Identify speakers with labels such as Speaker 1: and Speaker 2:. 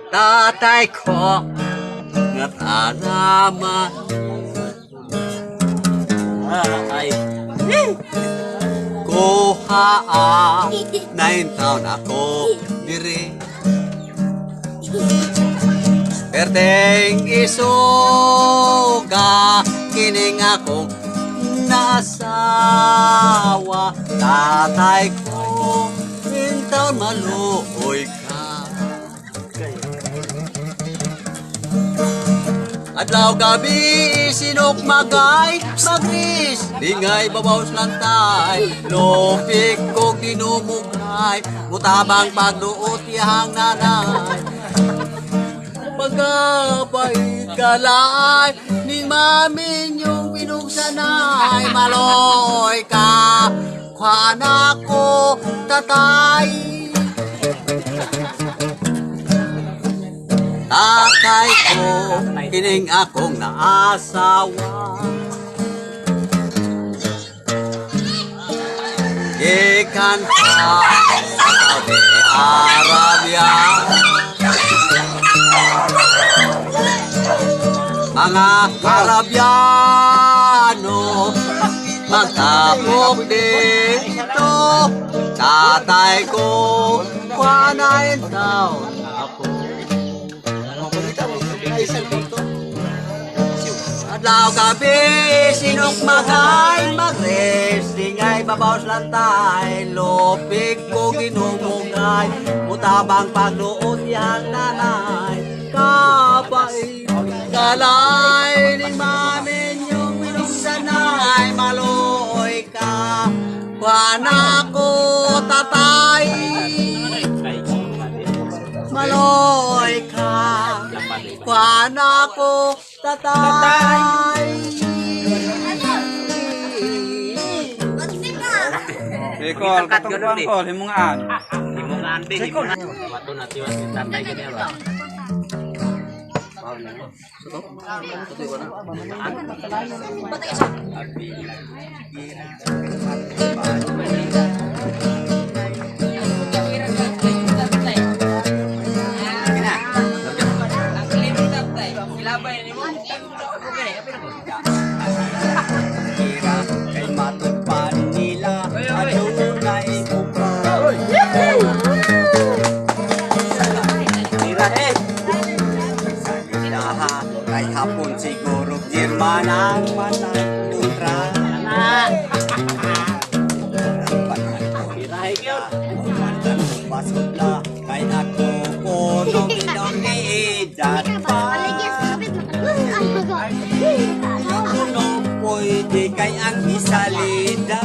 Speaker 1: Tatay ko nga tanaman. Ay, kuha 9 taon ako diri. Perteng isuga kining akong naasawa. Tatay ko, intaon maluoy ka. Adlaw gabi sinok magay magris lingay babaw lantay lupik ko ginumugay mutabang pagduot iyang nanay. Pagkabait kalay ni mami yung pinugsanay, maloy ka kuha ko tatay. Tatay ko, kining akong naasawa. Gikan pa sa Saudi Arabia. Mga Arabiano magtapok dito. Tatay ko, wanain taon ako. Adlaw gabi, sinok magay, magres, dingay babaw lantay, lupig ko ginumugay, mutabang pagluot yang nanay, kabay, kalay, ni mamin yung minungsanay, maloy ka, kuha ko tatay, maloy ka, kuha ko tatay.
Speaker 2: Ikol, katong kuang kol, himungaan.
Speaker 3: Himungaan be, himungaan. Wato na tiwas ni tatay gani ba.
Speaker 1: Kira kay matugpan nila adunay buka. Kira eh. Sa ilaha kay hapon siguro Jerman ang matay kontra.
Speaker 3: Kirahe gyud.
Speaker 1: Pasudla kay ako kuno minong ni edad pa. Kuno pwede kay ang isalida.